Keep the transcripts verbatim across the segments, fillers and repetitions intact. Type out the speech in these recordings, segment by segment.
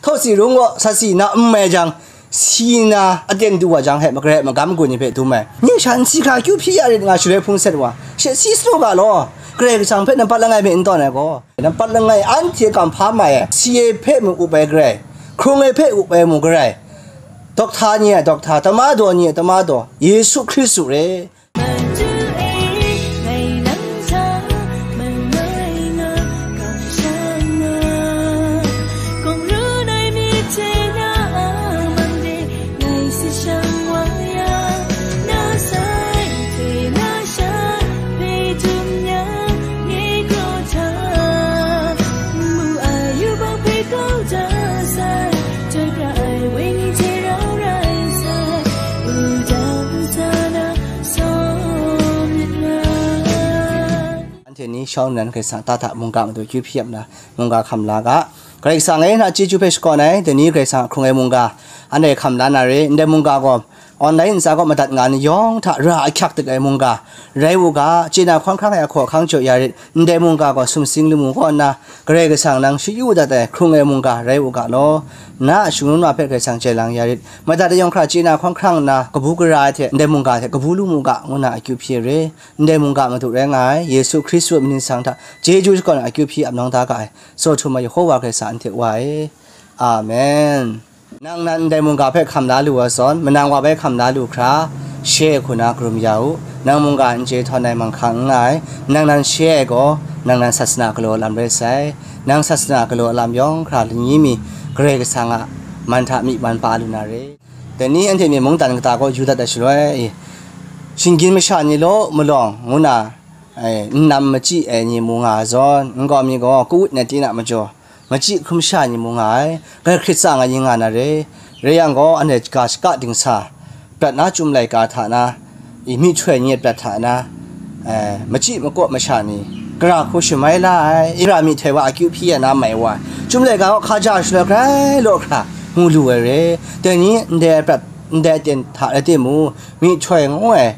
Htawsi rung gaw, sasi na n mai jang, si na aten du wa jang, hpe makrai magam gun ni hpe dum ai. Ning sha n si hkra akyu hpyi ya rit nga, shaloi hpung set wa, she si sanu ga law, Karai Kasang hpe nampat langai hpe n tawn ai gaw, nampat langai anhte kam hpa mai ai, si e hpe mu up ai garai, hkrung e hpe up ai mu garai, dawkta ni a dawkta, tama daw ni a tama daw, Yesu Hkristu re. Anhte ni shawng nnan Karai Kasang ta hta mungga madu kyu hpyi ap nna, mungga hkam la ga. Karai Kasang e na chyeju hpe shakawn ai, dai ni Karai Kasang a hkrung ai mungga, anhte hkam la na re, ndai mungga gaw, online ntsa kaw madat nga ni yawng hta ra ahkyak dik ai mungga, rai u ga, chye na hkawng hkrang ai ahkaw ahkang jaw ya rit, ndai mungga gaw sumsing lamu kaw nna, Karai Kasang nang shayu dat ai hkrung ai mungga rai u ga law, na a shangun wa hpe Karai Kasang chye lang ya rit, madat ai yawng hkra chye na hkawng hkrang nna, kabu gara ai hte ndai mungga hte kabu lu mu ga, ngu na akyu hpyi re. Ndai mungga madu rai nga ai, Yesu Hkristu a mying nsang hta chyeju shakawn ai akyu hpyi ap nawng da ga ai, Tsaw htum ai Yehowa Karai Kasang anhte Wa e. Amen. Nang nan ndai mungga hpe hkam la lu ai zawn, manang wa bai hkam la lu hkra, she ai hku na karum ya u. Nang mungga n chye htawn ai manghkang n nga ai, nang nan she ai gaw, nang nan sasana galaw lam rai sai. Nang sasana galaw lam yawng hkra lani mi Karai Kasang a man hta myi man pa lu na re. Dai ni anhte myi mungdan kata kaw yu dat ai shaloi, shinggyim masha ni law malawng ngu na, ai, n nam machyi ai ni mu nga ai zawn, nkau mi gaw kawut na tinang majaw, machyi hkrum sha ni mu nga ai, grai hkrit tsang ai ni nga na re. Rai yang gaw, anhte ga shaka dingsa, prat na chyum laika hta na, i myihtoi nyet prat hta na, eh, machyi makaw masha ni, gara hku shamai la ai, Ibra myihtoi wa akyu hpyi ya na mai wa, chyum laika gaw hkaja shaloi grai law hkra mu lu ai re. Dai ni ndai prat, ndai aten hta rai timung, myihtoi ngu ai,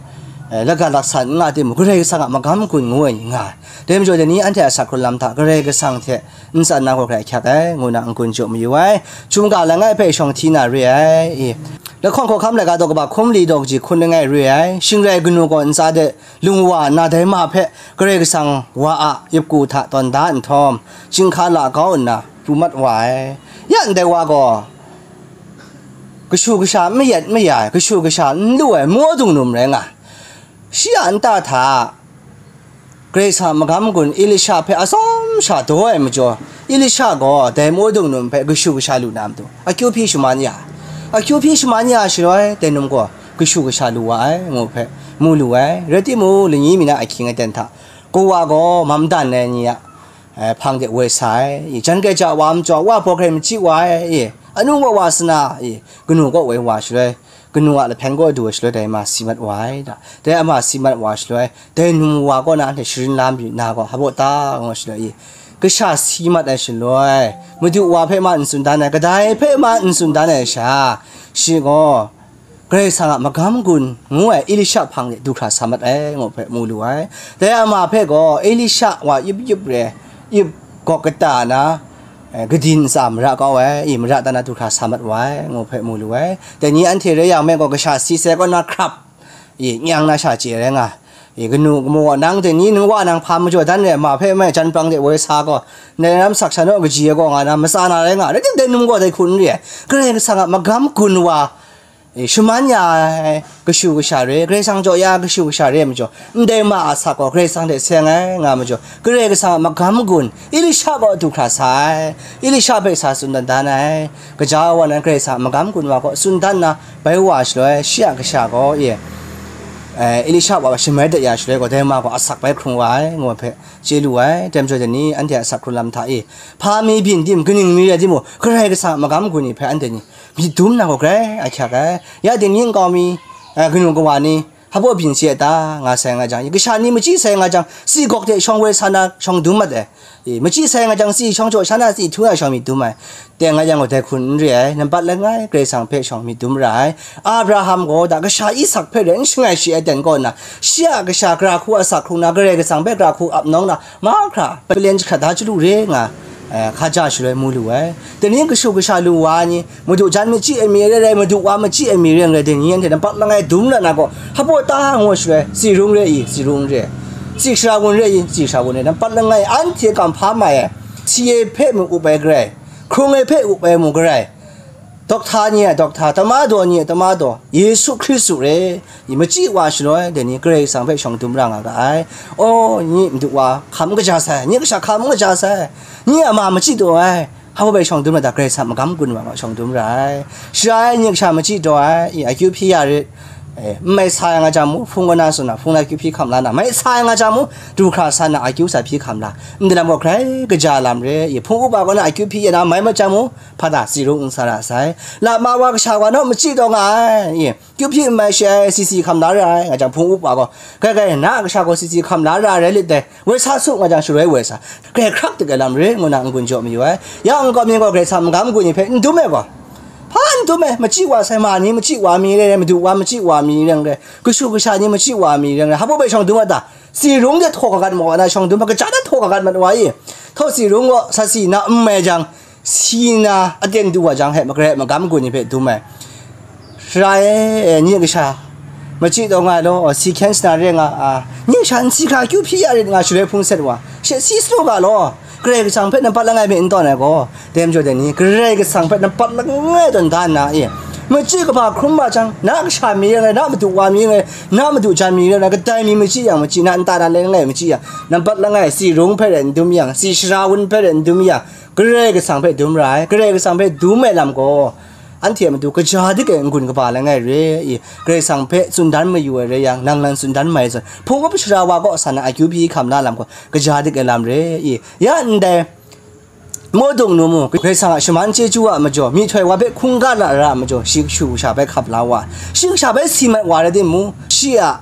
eh, laga laksan n nga timung, Karai Kasang a magam gun ngu ai ni nga ai. Dai majaw, dai ni anhte a asak hkrun lam hta Karai Kasang hte n tsan na gaw hkrai ahkyak ai, ngu na n-gun jaw mayu ai. Chyum ga langai hpe shawng hti na re ai, i, lahkawng hkawhkam laika daw kaba hkum li daw kaji hkun langai re ai. Shing rai kanu gaw ntsa de lung wa nna dai ma hpe Karai Kasang wa a yupku hta tawn da nhtawm, chyinghka la kau nna pru mat wa ai. Ya ndai wa gaw kashu kasha n mayat n maya ai, kashu kasha n lu ai, maw dung num rai nga ai. Shi a nta hta Karai Kasang a magam gun Elisha hpe atsawm sha daw ai majaw, Elisha gaw dai maw dung num hpe kashu kasha lu na matu, akyu hpyi shaman ya ai. Akyu hpyi shaman ya ai shaloi, dai num gaw kashu kasha lu wa ai, ngu hpe mu lu ai. Rai timung, lani mi na ahkying aten hta, kawa gaw mam dan ai ni a, eh, hpang de woi sa ai, i, jan kaja wa majaw, wa baw hkrai machyi wa ai, i, anu gaw wa sana, i, kanu kaw woi wa shaloi, kanu a lahpen kaw du ai shaloi, dai ma si mat wa ai da. Dai ama si mat wa shaloi, dai num wa kaw na anhte sharin la mayu na gaw, hpa baw ta, ngu shaloi, i, kasha si mat ai shaloi, Madu wa hpe ma n tsun dan ai, kadai hpe ma n tsun dan ai sha, shi gaw, Karai Kasang a magam gun ngu ai Elisha hpang de du hkra sa mat ai, ngu hpe mu lu ai. Dai ama hpe gaw Elisha wa yup yup re, yup gawk kata na, eh, kadin ntsa mara kau ai, i mara ta na du hkra sa mat wa ai, ngu hpe mu lu ai. Dai ni anhte rai yang me gaw, kasha si sai kaw na hkrap, i nyang na sha chye rai nga, i kanu kamu gaw, nang dai ni nang wa nang hpa majaw dan re, ma hpe mai jan prang de woi sa gaw, ndai ram sak sha naw kaji ai gaw nga na matsa na rai nga, rai tim dai num gaw dai hku n re ai. Karai Kasang a magam gun wa, e, shaman ya ai kashu kasha re, Karai Kasang jaw ya ai kashu kasha re ai majaw, ndai ma a asak gaw Karai Kasang hte seng ai nga majaw, Karai Kasang a magam gun Elisha gaw du hkra sa ai, Elisha hpe sa tsun dan dan ai, gaja wa nan Karai Kasang a magam gun wa gaw tsun dan na bai wa shaloi, shi a kasha gaw, e, e, Elisha wa shamai dat ya shaloi gaw, dai ma gaw asak bai hkrung wa ai, ngu ai hpe chye lu ai. Dai majaw, dai ni anhte a asak hkrun lam hta e, hpa mi byin tim, kaning mi rai timung, Karai Kasang a magam gun ni hpe anhte ni myit dum na gaw grai ahkyak ai. Ya dai ni nkau mi, eh, kanu kawa ni, hpa baw byin si ai ta, nga sai nga jang, kasha ni machyi sai nga jang, tsi gawk hte shawng woi sa na shawng dum mat ai. E, machyi sai nga jang, tsi shawng jaw sha na tsi htu na shawng myit dum ai. Teng nga yang gaw, dai hku n re ai, nampat langai Karai Kasang hpe shawng myit dum ra ai. Abraham gaw da kasha Isak hpe rai n shangai shi ai ten kaw nna, shi a kasha gara hku asak hkrung na, Karai Kasang hpe gara hku ap nawng na, mahkra, palen jahkrat da chyalu re nga, eh, hkaja shaloi mu lu ai. Dai ni kashu kasha lu wa ni, madu jan machyi ai mi re rai, madu wa machyi ai mi re rai, dai ni anhte nampat langai dum la na gaw, hpaw ta ngu shaloi, tsi rung re i, tsi rung re, tsi shara wun re i, tsi shara wun re, nampat langai anhte kam hpa mai ai, si e hpe mu up ai garai, hkrung e hpe up ai mu garai, Dokta ni a dokta, tamadaw ni a tamadaw, Yesu Hkristu re, i machyi wa shaloi, dai ni Karai Kasang hpe shawng dum ra nga ga ai. O, nye madu wa hkam kaja sai, nye kasha hkam kaja sai, nye a ma machyi taw ai, hpa hpe shawng dum ra ta, Karai Kasang magam gun wa gaw shawng dum ra ai. Shara ai nye kasha machyi taw ai, i akyu hpyi ya rit, e, n mai sa ai nga jang mu, hpung kaw na tsun na, hpung na akyu hpyi hkam la na, mai sa ai nga jang mu, du hkra sa na, akyu sa hpyi hkam la, ndai lam gaw grai kaja lam re, i hpung upa kaw na akyu hpyi ya na, mai mat jang mu, hpa ta tsi rung n sa ra sai. Lama wa kasha wa naw machyi taw nga ai, i, kyu hpyi n mai she ai, si si hkam la ra ai, nga jang hpung upa gaw, grai grai, na a kasha gaw si si hkam la ra rai lit dai, woi sa su, nga jang sharoi woi sa, grai hkrak dik ai lam re, ngu na n-gun jaw mayu ai. Ya n gaw mi gaw Karai Kasang magam gun ni hpe n dum ai gaw, hpa n dum ai, machyi wa sai ma ni, machyi wa mi rai rai, madu wa machyi wa mi rai rai, kashu kasha ni machyi wa mi rai rai, hpa bai shawng dum ai ta, tsi rung de htaw kagat maw na, shawng dum ai kaja de htaw kagat mat wa i, htaw tsi rung gaw sa si na n mai jang, si na aten du wa jang hpe, makrai magam gun ni hpe dum ai. Shara e, nye kasha, machyi taw nga ai law, si hkyen sana re nga, a, nye kasha n si hkra kyu hpyi ya rit nga shaloi hpung set wa, she si sanu ga law, Karai Kasang hpe nampat langai hpe n tawn ai gaw, dai majaw dai ni, Karai Kasang hpe nampat langai tawn da nna, e, machyi kahpa hkrum ma jang, na kasha mi rai ngai, na madu wa mi rai ngai, na madu jan mi rai ngai, kadai mi machyi yang machyi, na nta na langai machyi yang, nampat langai, tsi rung hpe rai n dum yang, tsi shara wun hpe rai n dum yang, Karai Kasang hpe dum ra ai, Karai Kasang hpe dum ai lam gaw, anhte a matu kaja dik ai n-gun kaba langai re i, Karai Kasang hpe tsun dan mayu ai rai yang, nang nan tsun dan mai zawn, hpung up shara wa kaw sa na akyu hpyi hkam na lam gaw, kaja dik ai lam re i, ya ndai, Mawdung nu mu, Karai Kasang a shaman chyeju a majaw, myihtoi wa hpe hkungga lara a majaw, shi kashu kasha bai hkap la wa, shi kasha bai si mat wa rai timung, shi a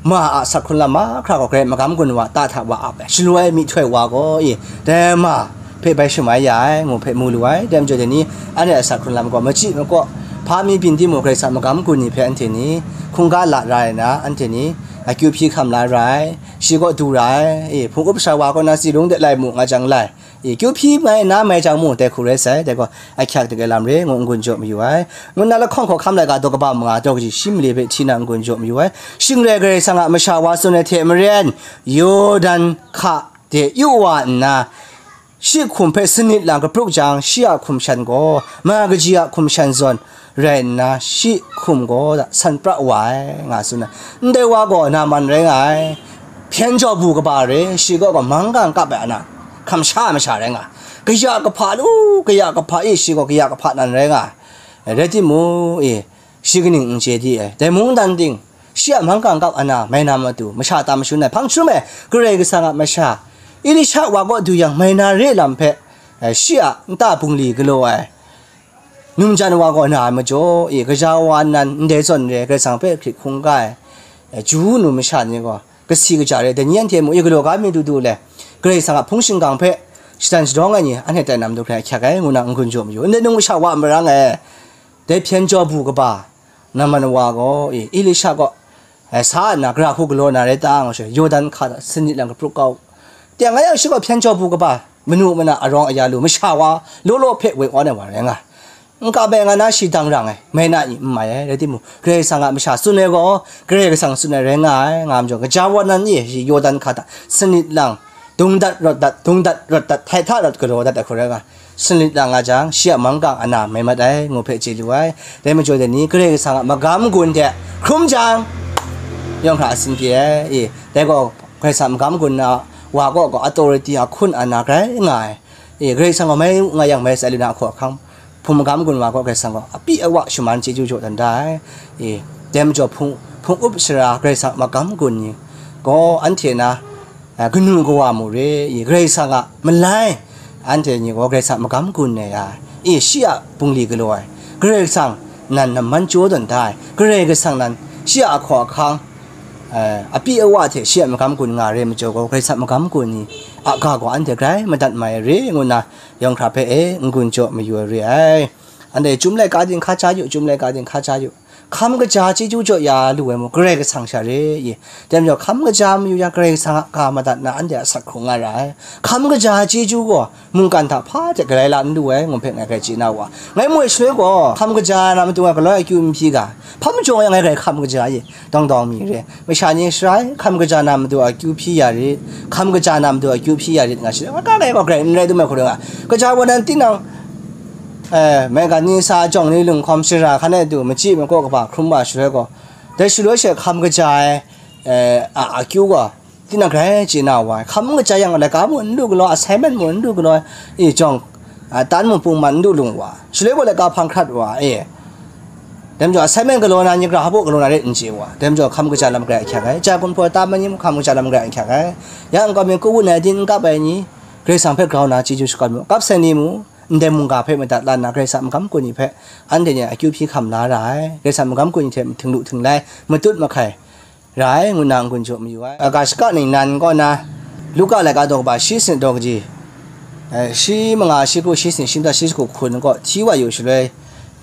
ma a sak hkrun lam mahkra gaw Karai magam gun wa ta hta wa ap ai, shaloi myihtoi wa gaw, e, dai ma hpe bai shamai ya ai, ngu hpe mu lu ai. Dai majaw dai ni, anhte a sak hkrun lam gaw machyi makaw, hpa mi byin timung, Karai Kasang magam gun ni hpe anhte ni hkungga la ra ai na, anhte ni akyu hpyi hkam la ra ai, shi gaw du ra ai, e, hpung up shara wa kaw na tsi rung de lai mu nga jang lai, e, kyu hpyi mai na mai jang mu, dai hku rai sai, dai gaw ahkyak dik ai lam re, ngu n-gun jaw mayu ai. Ngu nna lahkawng hkawhkam laika daw kaba manga daw kaji shi mali hpe hti na n-gun jaw mayu ai. Shing rai Karai Kasang a masha wa tsun ai hte maren, Yawdan hka de yu wa nna, shi hkum hpe sanit lang kapruk jang, shi a hkum shan gaw ma kaji a hkum shan zawn, rai nna, shi hkum gaw san pra wa ai, nga tsun ai. Ndai wa gaw Naman rai nga ai, hpyen jaw bu kaba re, shi gaw gaw manggang kap ai ana, hkam sha ai masha rai nga ai. Kaya kahpa lu, kaya kahpa e, shi gaw kaya kahpa nan rai nga ai. Rai timung, e, shi kaning n chye di ai. Dai mungdan ting, shi a manggang kap ana mai na matu, masha tam mashun ai, hpang htum ai, Karai Kasang a masha, Elisha wa kaw du yang mai na re lam hpe, e, shi a nta bungli galaw ai, Num jan wa gaw na ai majaw, e, gaja wa nnan ndai zawn re, Karai Kasang hpe hkrit hkungga ai, e, Ju nu masha ni gaw, kasi kaja re, dai ni anhte mung, e, galaw ga mi du du le, Karai Kasang a hpung shingkang hpe shadan shadawng ai ni, anhte tai na matu hkrai ahkyak ai, ngu na n-gun jaw mayu. Ndai nung masha wa marang e, dai hpyen jaw bu kaba, Naman wa gaw, e, Elisha gaw, e, sa nna, gara hku galaw na rai ta, nga she, Yawdan hka hta sanit lang kapruk kau. Teng a yang shi gaw hpyen jaw bu kaba, manu mana arawng aya lu, masha wa law law hpe woi awn ai wa rai nga ai. N kap ai nga na shi dang rang ai, mai na i, n mai ai, rai timung, Karai Kasang a masha tsun ai gaw, Karai Kasang tsun ai rai nga ai, nga majaw, gaja wa nan e, shi Yawdan hka hta sanit lang, dung dat rawt dat, dung dat rawt dat, htai hta rawt galaw dat ai hku rai nga ai. Sanit lang nga jang, shi a manggang ana mai mat ai, ngu hpe chye lu ai. Dai majaw dai ni, Karai Kasang a magam gun de hkrum jang, yawng hkra asin pyi ai, e, dai gaw Karai Kasang a magam gun na wa kaw gaw authority, ahkun, ana grai nga ai, e, Karai Kasang gaw mai nga yang mai sai lu na ahkaw ahkang, hpung magam gun wa kaw Karai Kasang gaw apyi awa shaman chyeju jaw dan da ai, e, dai majaw hpung, hpung up sara Karai Kasang a magam gun ni gaw anhte na, a, kanu kawa mu re i, Karai Kasang a malai, anhte ni gaw Karai Kasang magam gun ai ya, i, shi a bungli galaw ai, Karai Kasang nan namman jaw tawn da ai, Karai Kasang nan shi a ahkaw ahkang, a, apyi awa hte shi a magam gun nga re majaw gaw, Karai Kasang magam gun ni a ga gaw anhte grai madat mai ai re, ngu nna yawng hkra hpe e n-gun jaw mayu ai re ai. Anhte chyum laika ting hkaja yu, chyum laika ting hkaja yu. Hkam kaja chyeju jaw ya lu ai mung, Karai Kasang sha re i. Dai majaw, hkam kaja mayu yang, Karai Kasang a ga madat na anhte a asak hkrung nga ra ai. Hkam kaja chyeju gaw mungkan hta hpa hte galai la n lu ai, ngu hpe ngai grai chye na wa. Ngai moi shaloi gaw, hkam kaja na matu ngai galoi akyu n hpyi ga, hpa majaw ngai grai hkam kaja i, dawng dawng mi re. Masha ni sharai, hkam kaja na matu akyu hpyi ya rit, hkam kaja na matu akyu hpyi ya rit nga shi, ka ngai gaw grai n rai dum ai hku rai nga. Kaja wa nan tinang, eh, maigan ni sa jawng ni lunghkawm shara hkan e du, machyi makaw kaba hkrum wa shaloi gaw, dai shaloi she hkam kaja ai, eh, a, akyu gaw, tinang grai chye na wa ai. Hkam kaja yang, laika mung n lu galaw, assignment mung n lu galaw, e jawng, a, tan mung pung man n lu lung wa. Shaloi gaw laika hpang hkrat wa, e. Dai majaw, assignment galaw na, nya gara hpa galaw na ret n chye wa. Dai majaw, hkam kaja lam grai ahkyak ai. Ja gun hpaw tam ai ni mung hkam kaja lam grai ahkyak ai. Ya nkau mi covid nineteen n kap ai ni, Karai Kasang hpe grau na chyeju shakawn mu. Kap sai ni mung, ndai mungga hpe madat la nna, Karai Kasang magam kun ni hpe anhte ni akyu hpyi hkam la ra ai. Karai Kasang magam kun ni hte htinglu htinglai, matut mahkai ra ai, ngu nna n-gun jaw mayu ai. Aga shaka ningnan kaw na, Luka laika daw kaba shi sanit daw kaji, eh, shi manga, shi hku shi sanit, shi nta shi hku hkun kaw hti wa yu shaloi,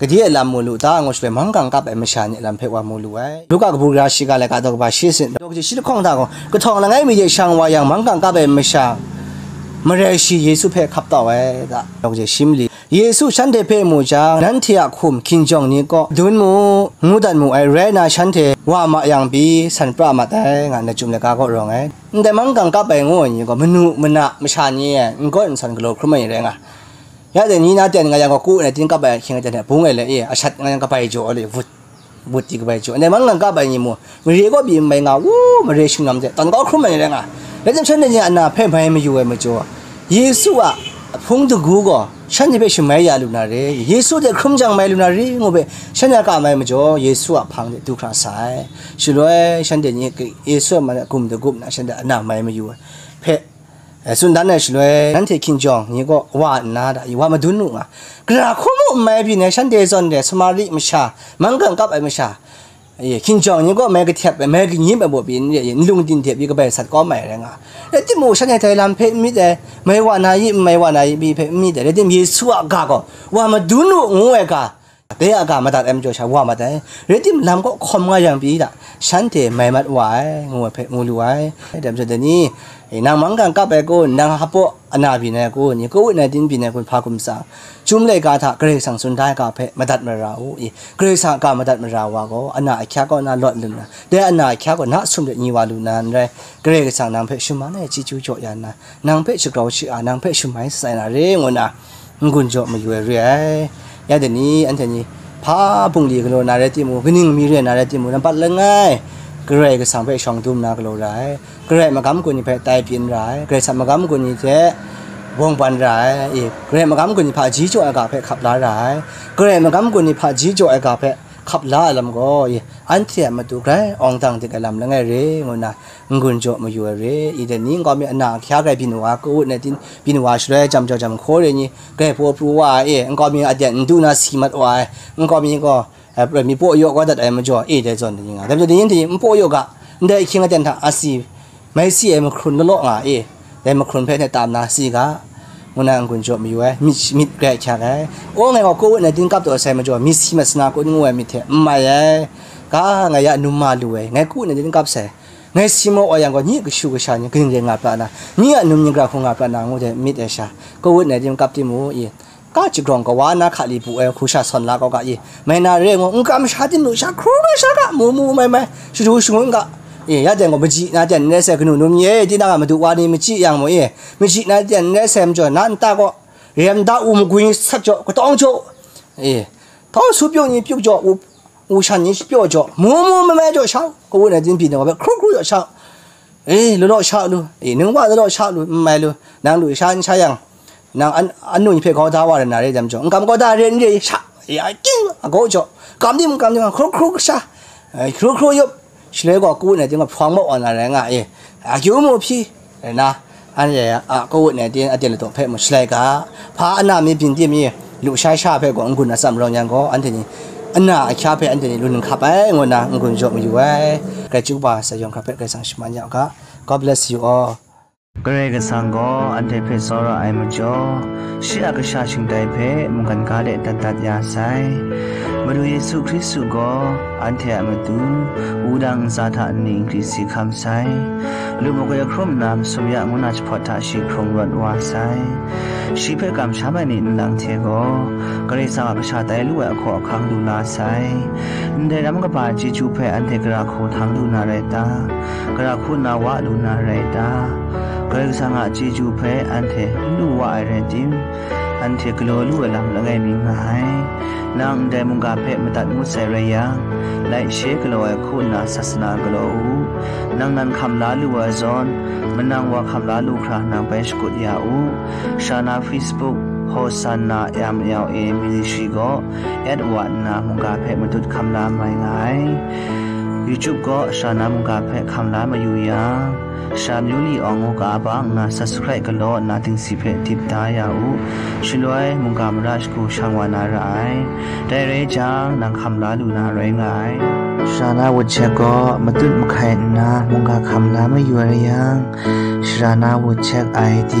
kade a lam mu lu ta, ngu shaloi, manggang kap ai masha ni a lam hpe wa mu lu ai. Luka kabu gara shiga laika daw kaba shi sanit daw kaji shi lahkawng hta gaw, kahtawng langai mi de shang wa yang, manggang kap ai masha marai shi Yesu hpe hkap tau ai, da, daw kaji shi mali. Yesu shanhte hpe mu jang, nanhte a hkum hkinjawng ni kaw dun mu, ngu dat mu ai rai na, shanhte wa ma yang pyi san pra mat ai, nga nna Chyum laika kaw rawng ai. Ndai manggang kap ai ngu ai ni gaw, manu mana masha ni e n gawn n san galaw hkrum ai ni rai nga. Ya dai ni na ten nga yang gaw, covid nineteen kap ai ahkying aten hte bung ai le, e, ashat nga yang kabai jaw ai le, vut. Buti kabai jaw. Ndai manggang kap ai ni mung, mare kaw pyi n mai nga, wu, mare shingnawm hte tawn kau hkrum ai ni rai nga. Rai timung, shanhte ni a na hpe mai mayu ai majaw, Yesu a hpung dagu gaw shanhte hpe shamai ya lu na re, Yesu hte hkrum jang mai lu na re, ngu hpe shanhte a ka mai majaw, Yesu a hpang de du hkra sa ai. Shaloi shanhte ni Yesu a man e gum dagup nna, shanhte a na mai mayu ai hpe, eh, tsun dan ai shaloi, nanhte hkinjawng ni kaw wa nna, da, wa madun u nga. Gara hku mu n mai byin ai shanhte zawn re, Samari masha, manggang kap ai masha, e, hkinjawng ni kaw mai kahtep ai, mai kanyim ai baw pyi n re, e, nlung din de pyi kabai sat kawm ai rai nga. Rai timung, shanhte dai lam hpe n myit ai, mai wa na i, n mai wa na i, pyi hpe n myit ai. Rai timung, Yesu a ga gaw wa madun u ngu ai ga, dai a ga madat ai majaw sha wa mat ai. Rai timung, lam kaw hkawm nga yang pyi da, shanhte mai mat wa ai, ngu ai hpe ngu lu ai. Dai majaw dai ni, e, nang manggang kap ai kun, nang hpaw ana byin ai kun, covid nineteen byin ai kun, hpa hkum tsang, Chyum laika hta Karai Kasang tsun da ai ga hpe madat mara u i. Karai Kasang a ga madat mara wa gaw, ana ahkyak kaw na lawt lu nna, dai ana ahkyak gaw na sum de nyi wa lu na n rai, Karai Kasang nang hpe shaman ai chyeju jaw ya nna, nang hpe shagrau shi-a, nang hpe shamai shatsai na re, ngu nna n-gun jaw mayu ai re ai. Ya dai ni, anhte ni hpa bungli galaw na rai timung, kaning mi re na rai timung, nampat langai Karai Kasang hpe shawng dum na galaw ra ai. Karai magam gun ni hpe tai pyin ra ai. Karai Kasang magam gun ni hte bawng ban ra ai. E, Karai magam gun ni hpaji jaw ai ga hpe hkap la ra ai. Karai magam gun ni hpaji jaw ai ga hpe hkap la ai lam gaw, e, anhte a matu grai awng dang dik ai lam langai re, ngu nna n-gun jaw mayu ai re. I dai ni, nkau mi ana ahkyak ai byin wa, covid nineteen byin wa shaloi, jam jau jam hkaw re ni, grai hpaw pru wa ai, e, nkau mi aten n du na si mat wa ai, nkau mi gaw, eh, mi paw yaw kau dat ai majaw, e, dai zawn ni nga. Dai majaw, dai ni n paw yaw ga, ndai ahkying aten hta asi mai si ai mahkrun law law nga, e, dai mahkrun hpe hte tam na si ga, ngu na n-gun jaw mayu ai, myit, myit grai ahkyak ai. O, ngai gaw covid nineteen kap taw sai majaw, myit si mat sana kun ngu ai myit hte n mai ai. Ga, ngai ya num ma lu ai, ngai covid nineteen kap sai. Ngai si maw wa yang gaw, nyi kashu kasha ni kaning rai nga pra na, nyi a num ning gra hku nga pra na, ngu dai myit ai sha, covid nineteen kap timung, e, ka jagrawng kawa na hka li bu ai hku sha sawn la kau ga, e, mai na re ngu, n kam sha tim lu sha, hkru na sha ga, mu mu mai mai, shadu shangun ga, e, ya ten gaw, maji na ten n rai sai, kanu num ni e, tinang a madu wa ni machyi yang mu, e, maji na ten n rai sai majaw, na nta gaw, rem da u magwi sat jaw, katawng jaw, e, tawng su pyaw ni pyaw jaw, u, u shan ni pyaw jaw, mu mu mai mai jaw sha, covid nineteen byin ai wa hpe hkru hkru jaw sha, e, law law sha lu, e, ning wa law law sha lu, n mai lu, nang lu sha n sha yang, nang an, anu ni hpe kau da wa rai na re, dai majaw, n kam kau da re n re, sha, e, a kying, a gaw jaw, kam dim, kam dim, hkru hkru sha, e, hkru hkru yup, shaloi gaw covid nineteen gaw hpawng maw wa na rai nga, e, akyu mu hpyi, rai na, anhte a covid nineteen aten ladaw hpe mu shalai ga, hpa ana mi byin tim mi, lu sha sha hpe gaw n-gun atsam rawng yang gaw, anhte ni ana ahkya hpe anhte ni lun n hkap ai, ngu nna n-gun jaw mayu ai. Grai chyu kaba sa yawng hkra hpe Karai Kasang shaman ya u ga. God bless you all. Karai Kasang gaw anhte hpe tsawra ai majaw, shi a kasha shingtai hpe mungkan ga de dat dat ya sai. Madu Yesu Hkristu gaw anhte a matu wudang ntsa hta nni nkri si hkam sai. Lu makoi ahkrum nna masum ya ngu na jahpawt hta shi hkrung rawt wa sai. Shi hpe kamsham ai ni nlang hte gaw Karai Kasang a kasha tai lu ai ahkaw ahkang lu la sai. Ndai ram kaba chyeju hpe anhte gara hku htang lu na rai ta? Gara hku na wa lu na rai ta? Karai Kasang a chyeju hpe anhte n lu wa ai rai tim, anhte galaw lu ai lam langai mi nga ai. Nang ndai mungga hpe madat ngut sai rai yang, laishe galaw ai hku nna sasana galaw u. Nang nan hkam la lu ai zawn, manang wa hkam la lu hkra nang bai shakut ya u. Sha na Facebook, Hosanna M L A Ministry gaw at wa nna mungga hpe matut hkam la mai nga ai. YouTube gaw sha na mungga hpe hkam la mayu yang, Sha Myu Li Awng ngu ga bang nna subscribe galaw nna dingsi hpe dip da ya u. Shaloi mungga mara shagu shang wa na ra ai. Dai rai jang, nang hkam la lu na rai nga ai. Sha na WhatsApp gaw matut mahkai nna mungga hkam la mayu ai rai yang, Sha na WhatsApp I D,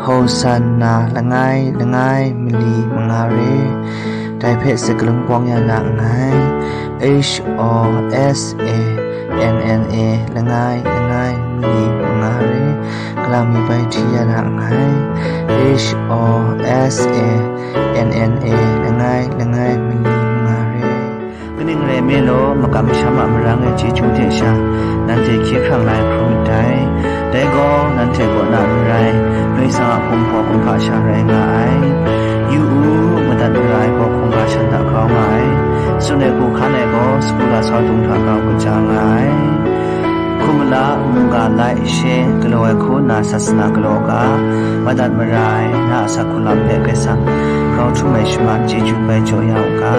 Hosanna langai langai mali manga re. Dai hpe sakalun bawng ya na nngai. H O S A N N A langai langai mali manga re. Kalang mi bai hti ya na nngai. H O S A N N A langai langai mali manga re. Kaning rai nme law, makam masham a marang ai chyeju hte sha, nanhte hkye hkrang la ai hkrum ndai. Dai gaw, nanhte kaw na n rai, Karai Kasang a hkum hpaw hkum hpa sha rai nga ai. Yu u, madat mara ai gaw hkungga shan hta grau nga ai. Tsun ai hku hkan ai gaw, sagu lasau dung hta grau kaja nga ai. Hkum mala, mungga lai, she, galaw ai hku nna sasana galaw ga, madat mara ai, na a asak hku lam hpe Karai Kasang grau htum ai shaman chyeju bai jaw ya u ga.